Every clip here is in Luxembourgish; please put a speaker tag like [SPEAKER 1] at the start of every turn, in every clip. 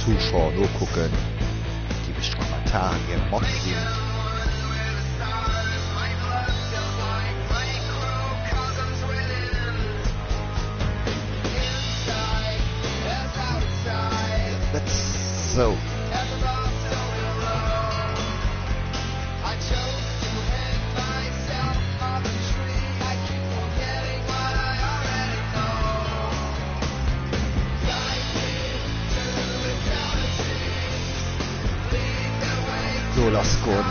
[SPEAKER 1] Zuschauer nokucken, déi mech d'Kommentaren gär matginn. Sou. So, lass goen.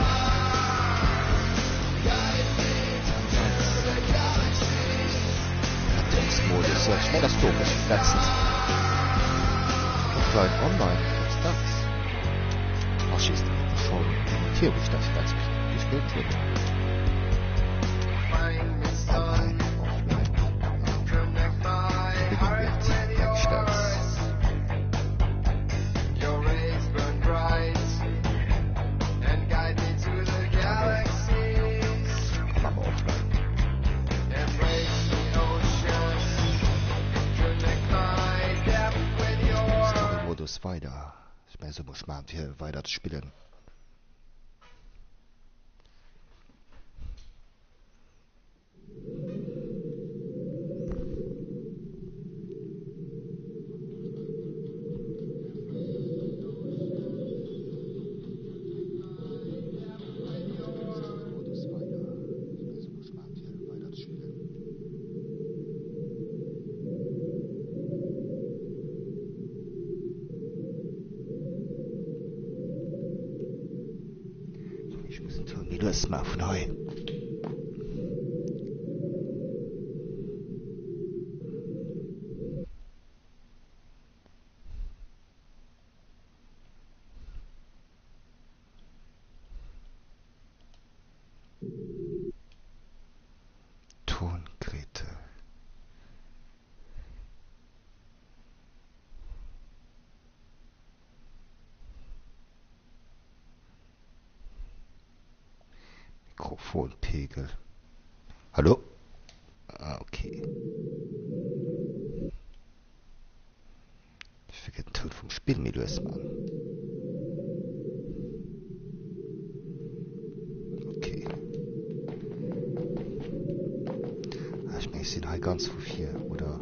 [SPEAKER 1] Rettungsmodus, ja, ich mein, das do mech letzt. Offline, online, was ist das? Ach, schießt, schon irritiert mich, dass ich das gespielt habe. Online, offline. Regelwert eingestellt. Komm, machen wir offline. Story-Modus weider. Ich meine, so muss ich machen, fir weider ze spillen. Ech muss den Toun méi lues maachen vun hei. Tongrete. Mikrofonpegel. Hallo? Ah, okay. Ech wëll den Toun vum Spill méi lues man. Okay. Ah, ech meng, ech sinn hei ganz vu vir, oder?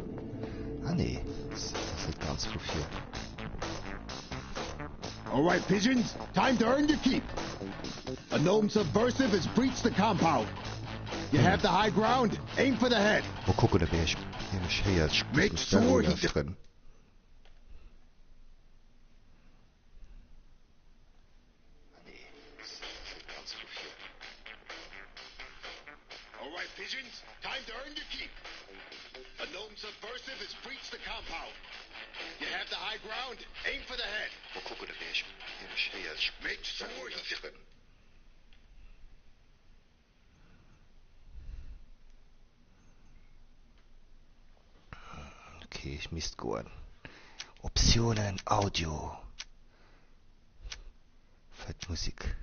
[SPEAKER 1] Ah nee, das ass net ganz vu vir.
[SPEAKER 2] All right, pigeons, time to earn your keep. A known subversive has breached the compound. You have the high ground, aim for the head.
[SPEAKER 1] Mol kucken, ob ech mech héiert. Ech muss
[SPEAKER 2] Make
[SPEAKER 1] mech selwer
[SPEAKER 2] sure he
[SPEAKER 1] ulauschteren. Okay, ech misst goen. Optiounen, Audio. Fett Musik.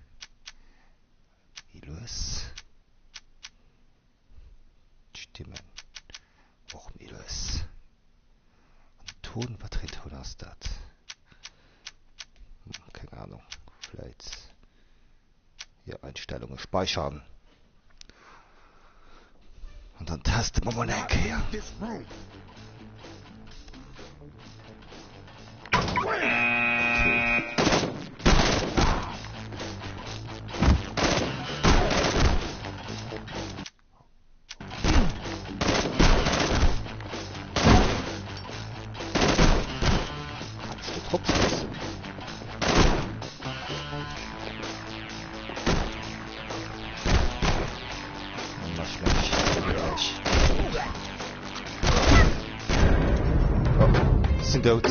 [SPEAKER 1] Méi lues. D'Stimmen och méi lues. An Ton, wat fir een Toun ass dat? Hm, keng Ahnung. Vläit hier Einstellungen speichern. An dann teste mer mol eng Kéier. Okay. Kann ech do drop schéissen? Na, ech meng, ech gleich. Oh, sinn dout.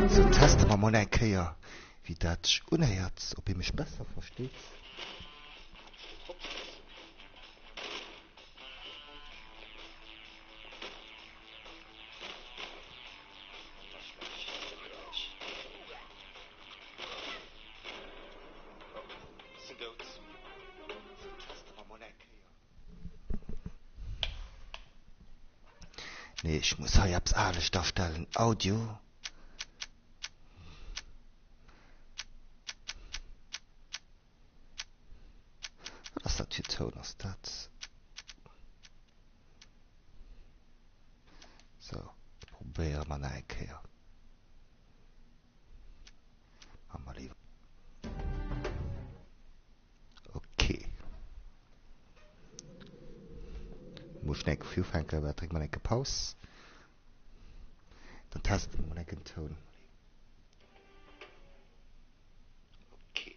[SPEAKER 1] Sou, teste mer mol eng Kéier, wéi dat sech unhéiert, ob ee mech besser versteet. Nee, ech muss hei eppes anescht astellen. Audio. Sou, probéiere mer nach eng Kéier. Maache mer léiwer. Ok. Muss ech nach eng Kéier ufänken, well drécke mer nach eng Kéier Paus. Dann teste mer mol enk den Toun. Ok.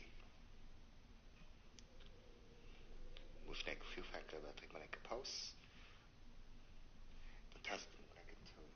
[SPEAKER 1] Muss ech nach eng Kéier ufänken, well drécke mer nach eng Kéier Paus. Dann teste mer mol enk den Toun.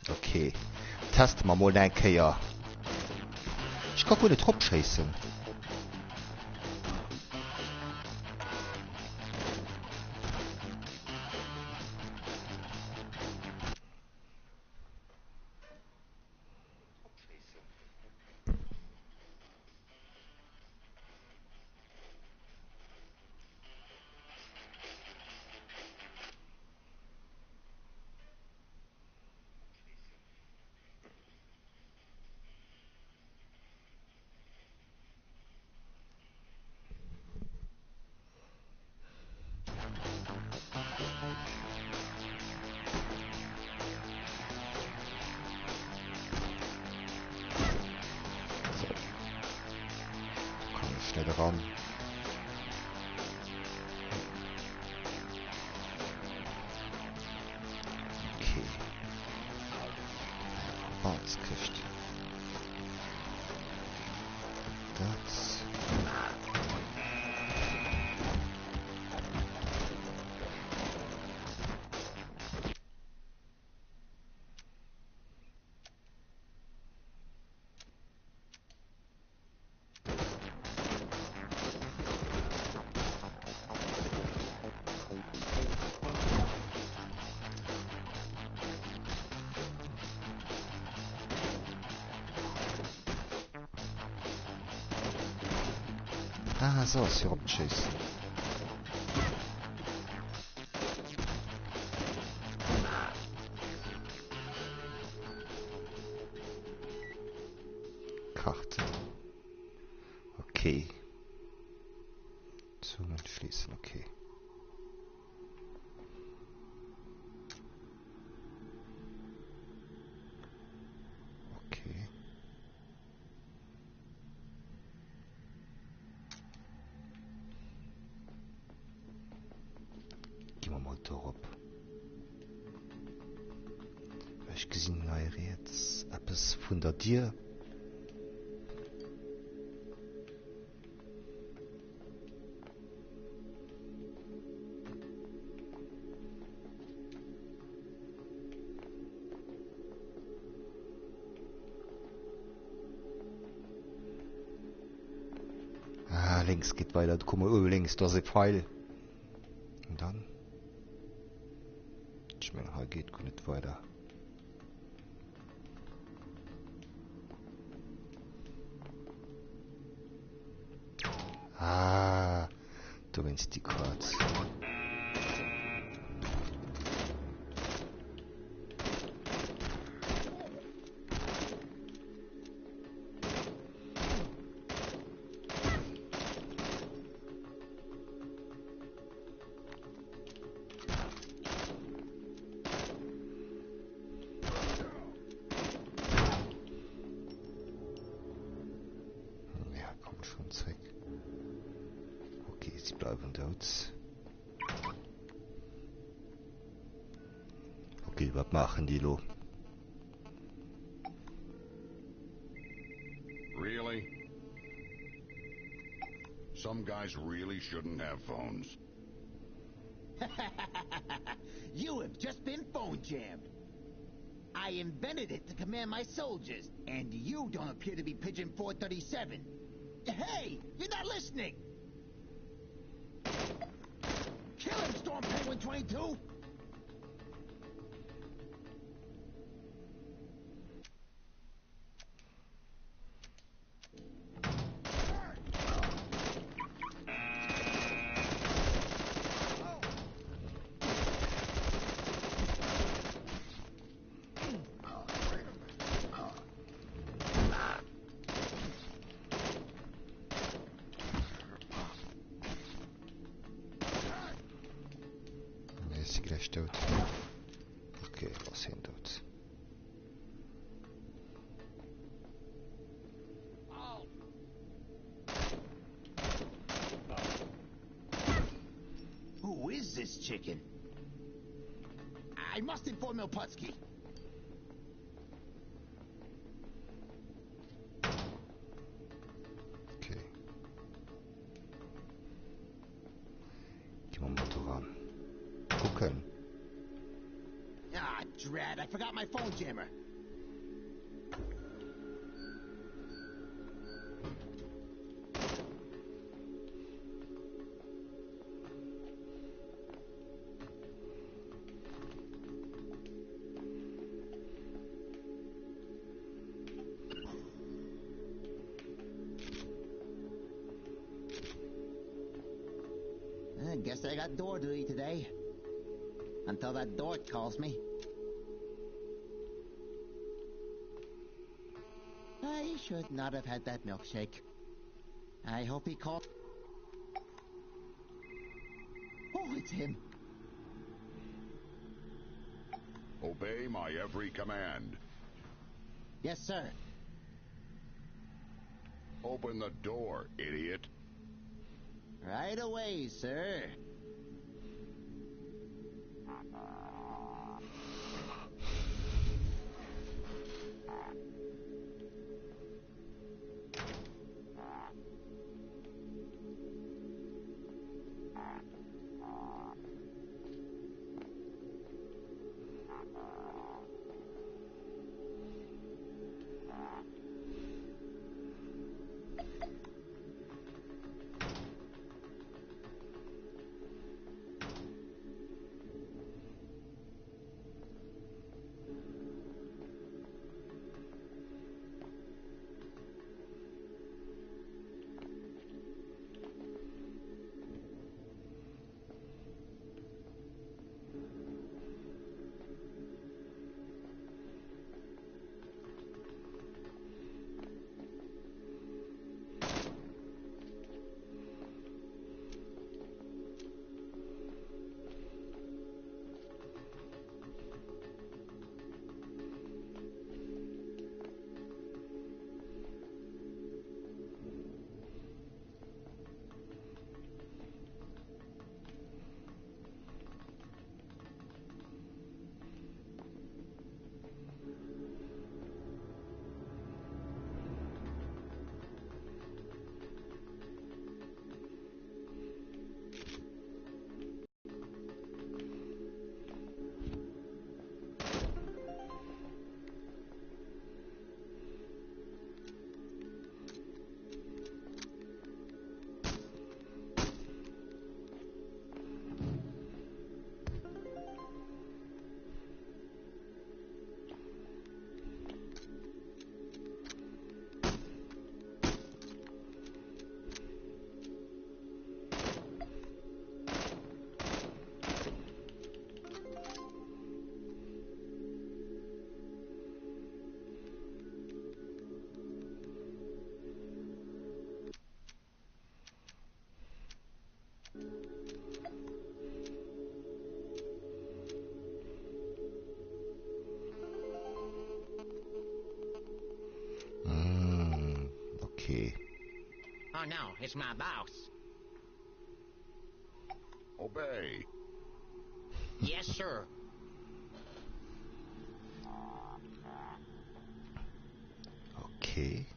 [SPEAKER 1] Ok, teste mer mol eng Kéier. Ech ka guer net drop schéissen. So. Do kann ech net eran. Okay. Verbrandskëscht. Dat. Ah, so ass fir op d'Schéissen. Karte. Okay. Zungen schließen, okay. Okay. Gi mer mol dorop. Ech gesinn hei riets eppes vun der Dier. Ah, lénks geet weider. Kuck mol uewe lénks, do ass e Pfeil. An dann? Ech mengen, hei geet guer net weider. Ah, dowéinst déi Quarz. Ja, kommt schon zréck. Okay, sie bleiwen dout. Okay, wat maachen déi elo?
[SPEAKER 2] Really? Some guys really shouldn't have phones.
[SPEAKER 3] you have just been phone jammed. I invented it to command my soldiers, and you don't appear to be Pigeon 437. Hey, you're not listening! Kill him, Storm Penguin 22!
[SPEAKER 1] si gläich dout. Ok, elo ass hien dout.
[SPEAKER 3] Who is this chicken? I must inform Milputski.
[SPEAKER 1] Okay. Gi mer mol doran kucken.
[SPEAKER 3] Ah, drat, I forgot my phone jammer. I guess I got door duty today. Until that dork calls me. I should not have had that milkshake. I hope he called. Oh, it's him.
[SPEAKER 2] Obey my every command.
[SPEAKER 3] Yes, sir.
[SPEAKER 2] Open the door, idiot.
[SPEAKER 3] Right away, sir.
[SPEAKER 1] Mm, okay.
[SPEAKER 3] Oh no, it's my boss.
[SPEAKER 2] Obey.
[SPEAKER 3] Yes, sir.
[SPEAKER 1] Okay.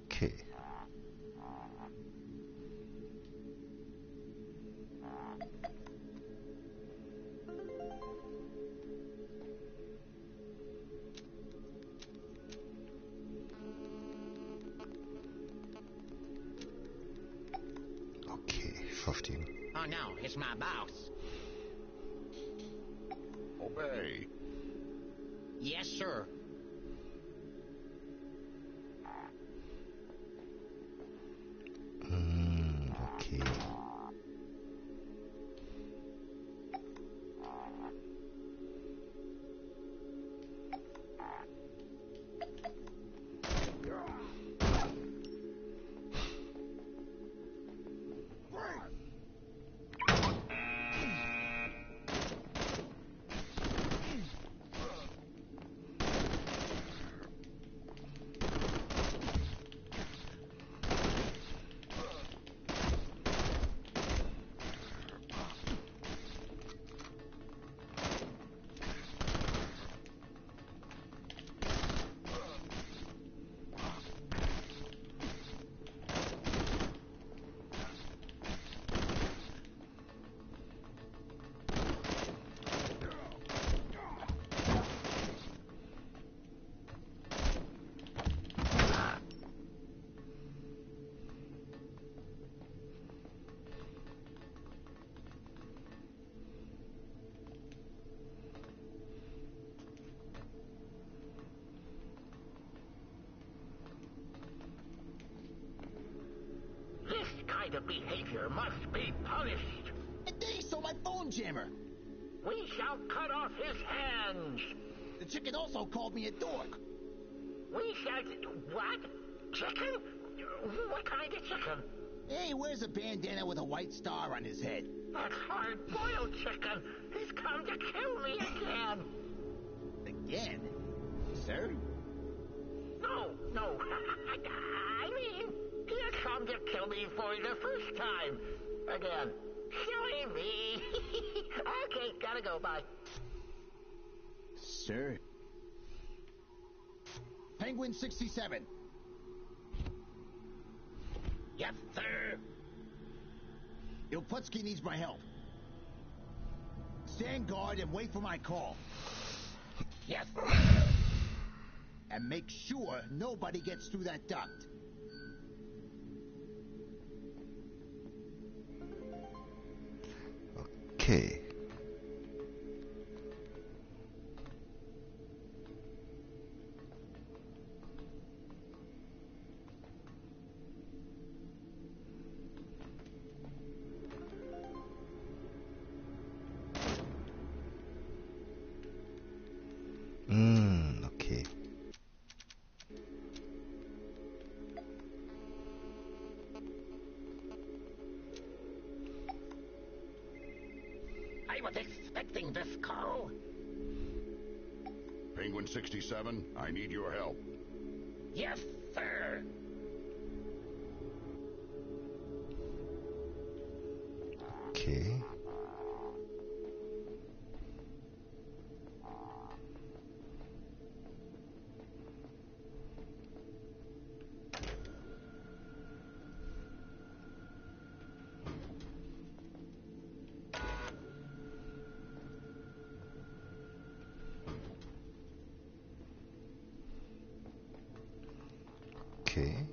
[SPEAKER 1] Okay. Okay, ich verstehe.
[SPEAKER 3] Oh no, it's my boss.
[SPEAKER 2] Obey.
[SPEAKER 3] Yes, sir.
[SPEAKER 1] Mm, okay.
[SPEAKER 4] kind of behavior must be punished.
[SPEAKER 3] And then he stole my phone jammer.
[SPEAKER 4] We shall cut off his hands.
[SPEAKER 3] The chicken also called me a dork.
[SPEAKER 4] We shall... What? Chicken? What kind of chicken?
[SPEAKER 3] Hey, wears a bandana with a white star on his head.
[SPEAKER 4] That's hard-boiled chicken. He's come to kill me again.
[SPEAKER 3] Again? Sir?
[SPEAKER 4] No, no. I mean, he has come to kill me for the first time. Again. Silly me. okay, gotta go. Bye.
[SPEAKER 3] Sir? Penguin 67.
[SPEAKER 4] Yes, sir.
[SPEAKER 3] Il Putski needs my help. Stand guard and wait for my call.
[SPEAKER 4] Yes.
[SPEAKER 3] And make sure nobody gets through that duct.
[SPEAKER 1] Okay. Mm, okay.
[SPEAKER 4] I was expecting this call.
[SPEAKER 2] Penguin 67, I need your help.
[SPEAKER 4] Yes, sir.
[SPEAKER 1] Okay. Okay.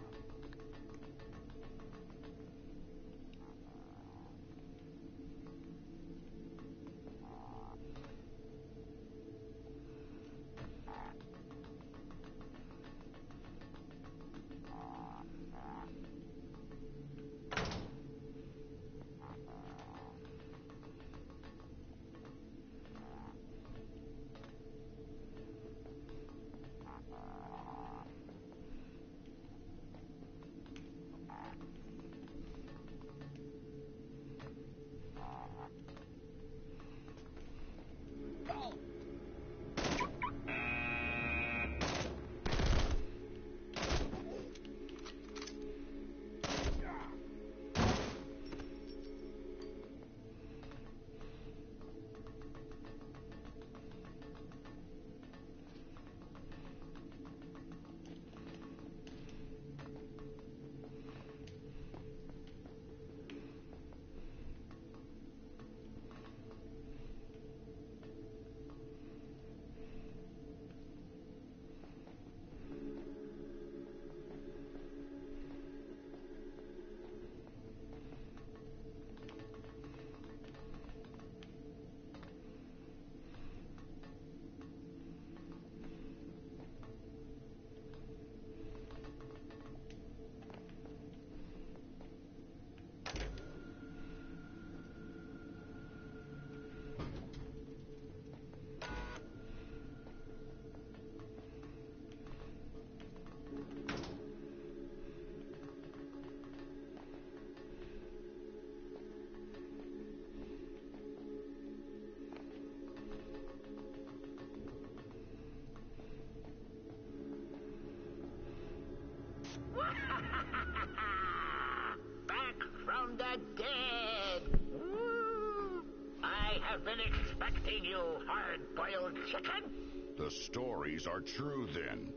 [SPEAKER 4] Back from the dead! Woo! I have been expecting you, hard-boiled chicken!
[SPEAKER 2] The stories are true then.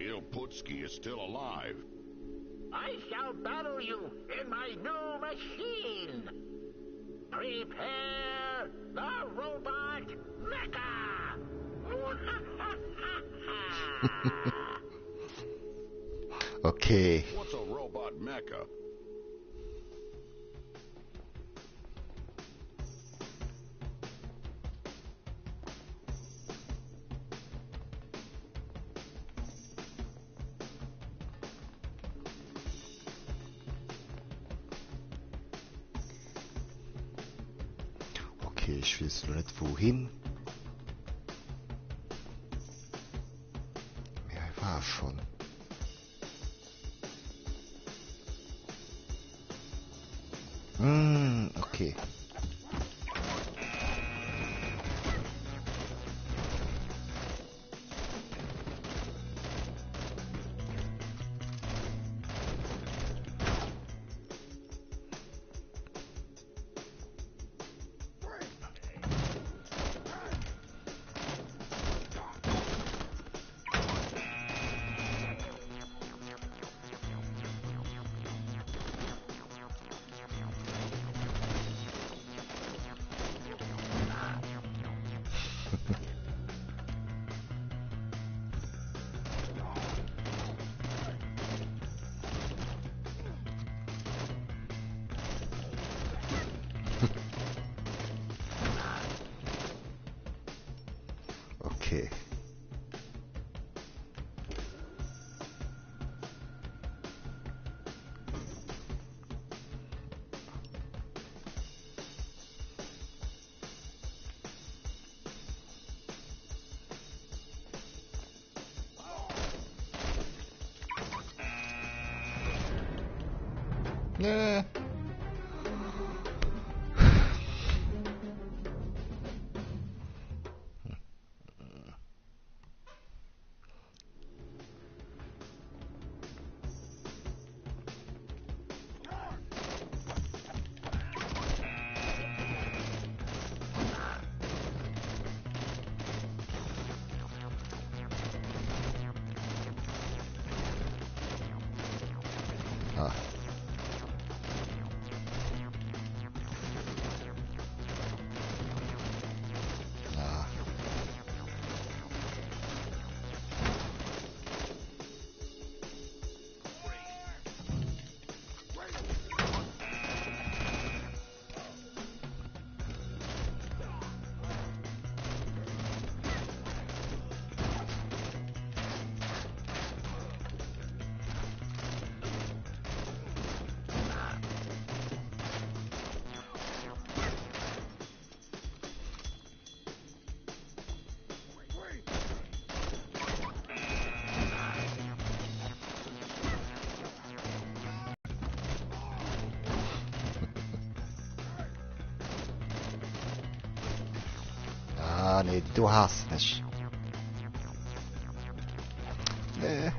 [SPEAKER 2] Il Putski is still alive.
[SPEAKER 4] I shall battle you in my new machine! Prepare the robot mecha!
[SPEAKER 1] Okay.
[SPEAKER 2] What's a robot mecha?
[SPEAKER 1] Okay, ech weess elo net wouhin. Mee hei war ech schonn. Hm, okay. Okay. Nee. Ah. Ah. Ah, nee, du hast nicht. Nee.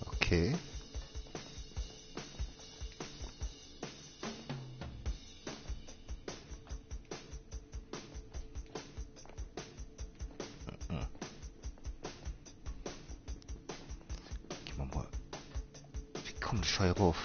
[SPEAKER 1] Okay. Gehen wir mal. Wie komme ich hier rauf?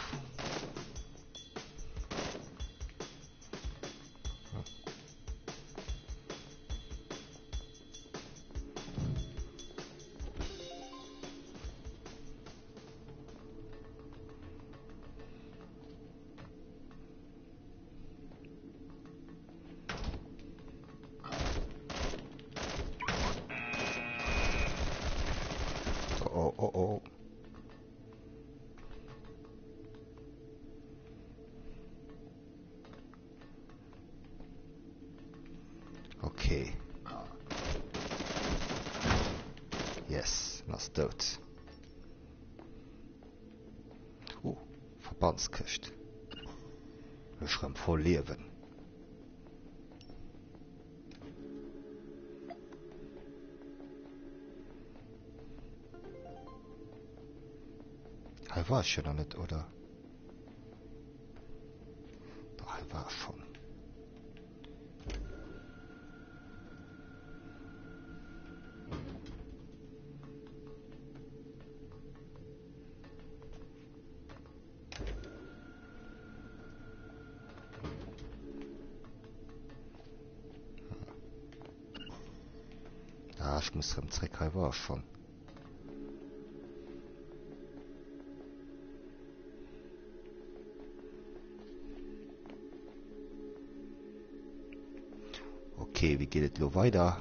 [SPEAKER 1] Oh, oh, oh. Okay. Yes, en ass dout. Oh, Verbandskëscht. Ech rëm voll Liewen. Hei war ech jo nach net, oder? Doch, hei war ech schon. Ah, ich muss rem zréck, hei war ech schon. Okay, wéi geet et elo weider?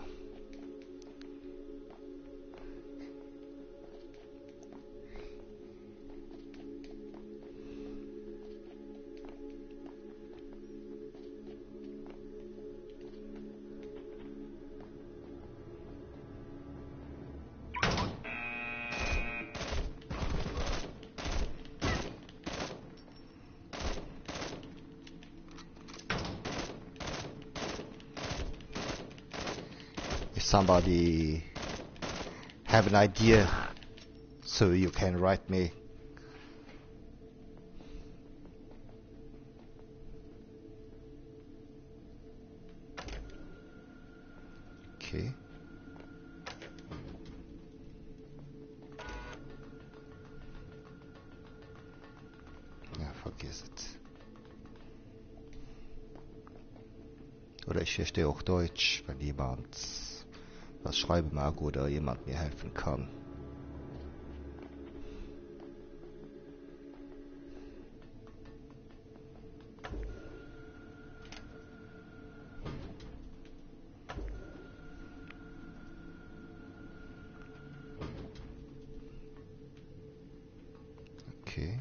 [SPEAKER 1] If somebody have an idea, so you can write me. Okay. Ja, vergiss et. Oder ich verstehe auch Deutsch, wenn jemand was schreiben mag oder jemand mir helfen kann. Okay.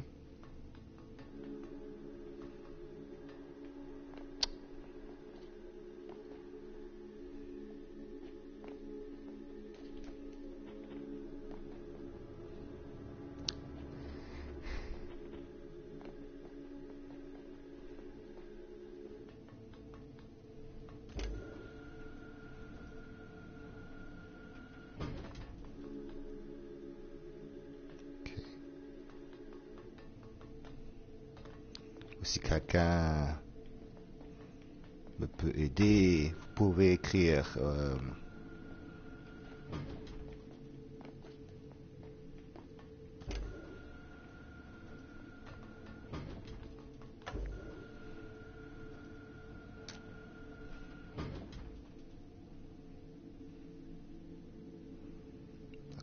[SPEAKER 1] Ou si quelqu'un me peut aider, vous pouvez écrire euh,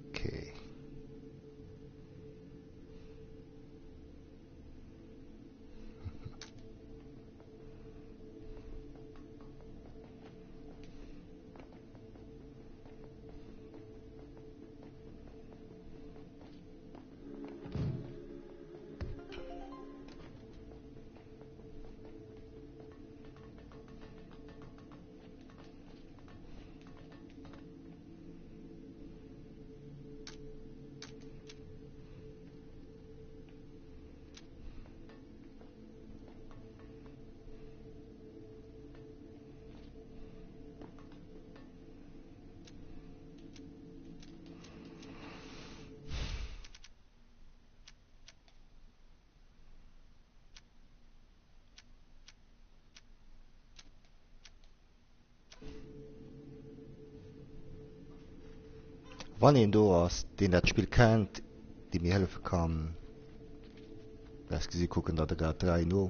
[SPEAKER 1] Okay. Wann een do ass, deen dat Spill kennt, dee mir hëllefe kann, Ech gesi kucken der grad 3 no,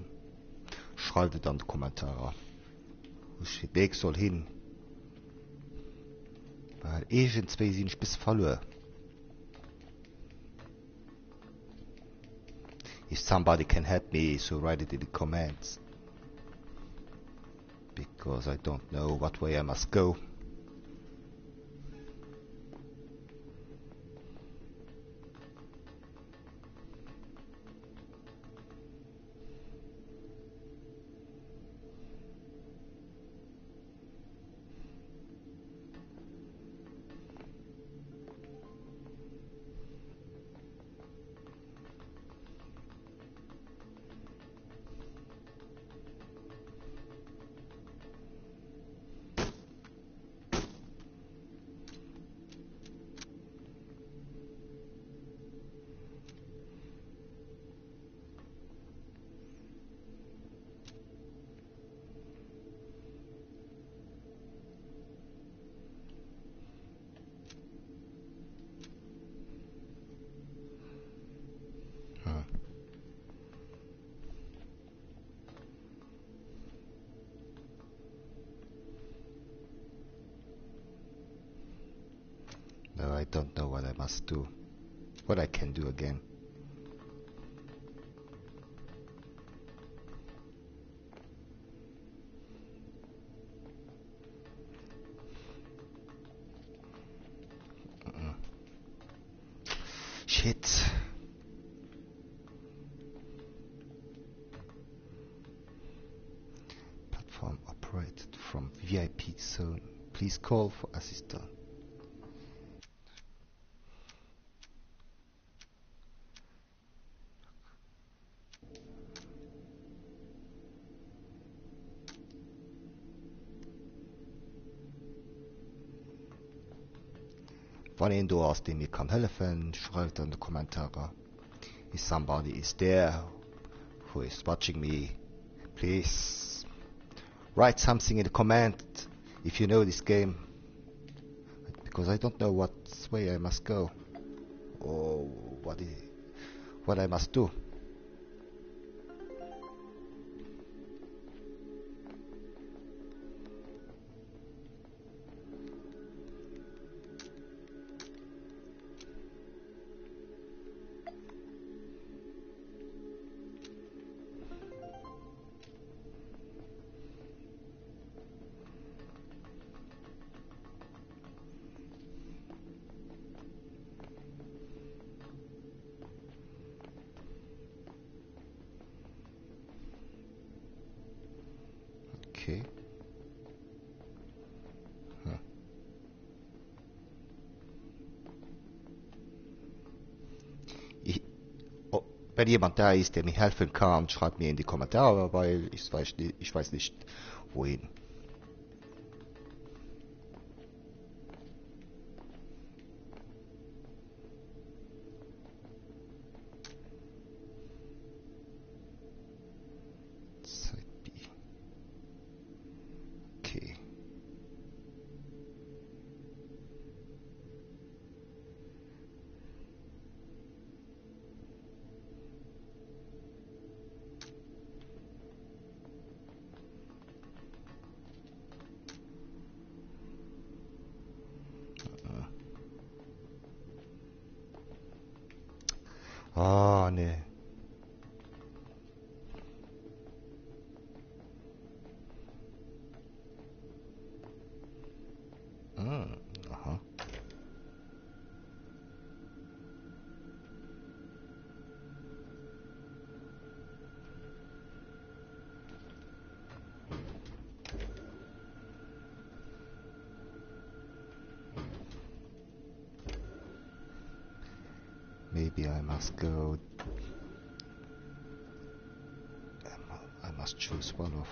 [SPEAKER 1] schreift et an de Kommentarer, wou ech fir d'nächst soll hin, well iergendzwéi sinn ech bësse verluer. If somebody can help me, so write it in the comments. Because I don't know what way I must go. Hm. No, I don't know what I must do. What I can do again. Separated from VIP zone. Please call for assistance. Wann een do ass, dee mir kann hëllefen, schreift an de Kommentarer. If somebody is there who is watching me, please write something in the comment if you know this game. Because I don't know what way I must go or what, what I must do. Okay. Hm. Ich, oh, wenn jemand da ist, der mir helfen kann, schreibt mir in die Kommentare, weil ich weiß, ich weiß nicht, wohin. Side B. Okay. Oh, nee. Hm, aha. Maybe I must go I must choose one of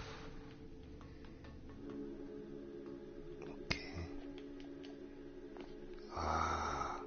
[SPEAKER 1] Okay. Ah.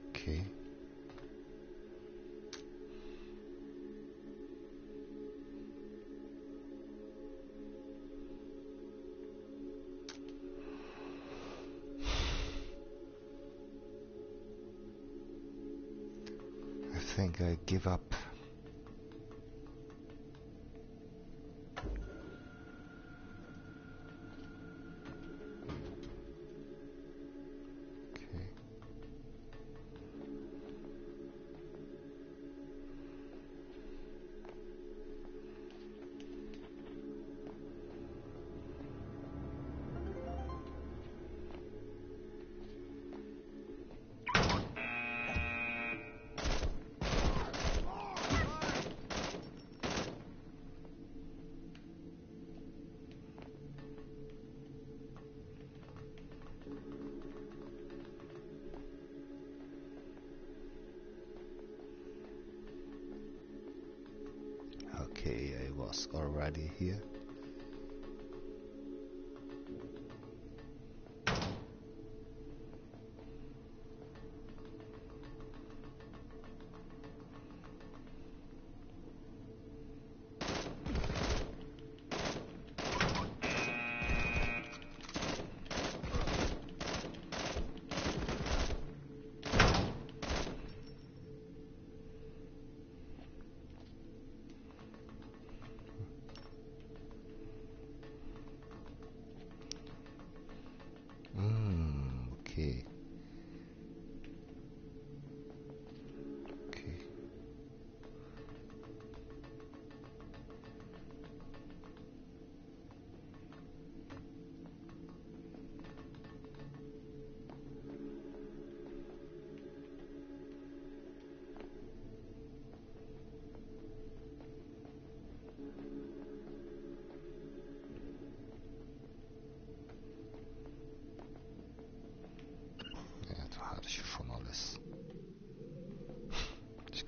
[SPEAKER 1] Okay. I think I give up. Okay. Okay, I was already here.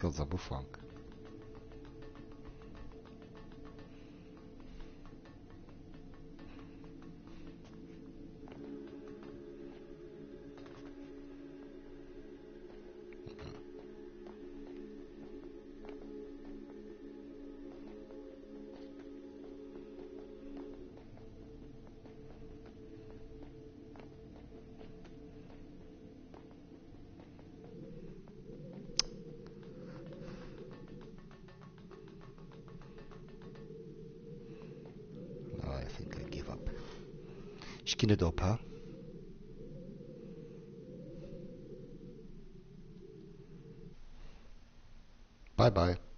[SPEAKER 1] Ganz am Ufank. I think I give up. Ech ginn et op, ha? Bye bye.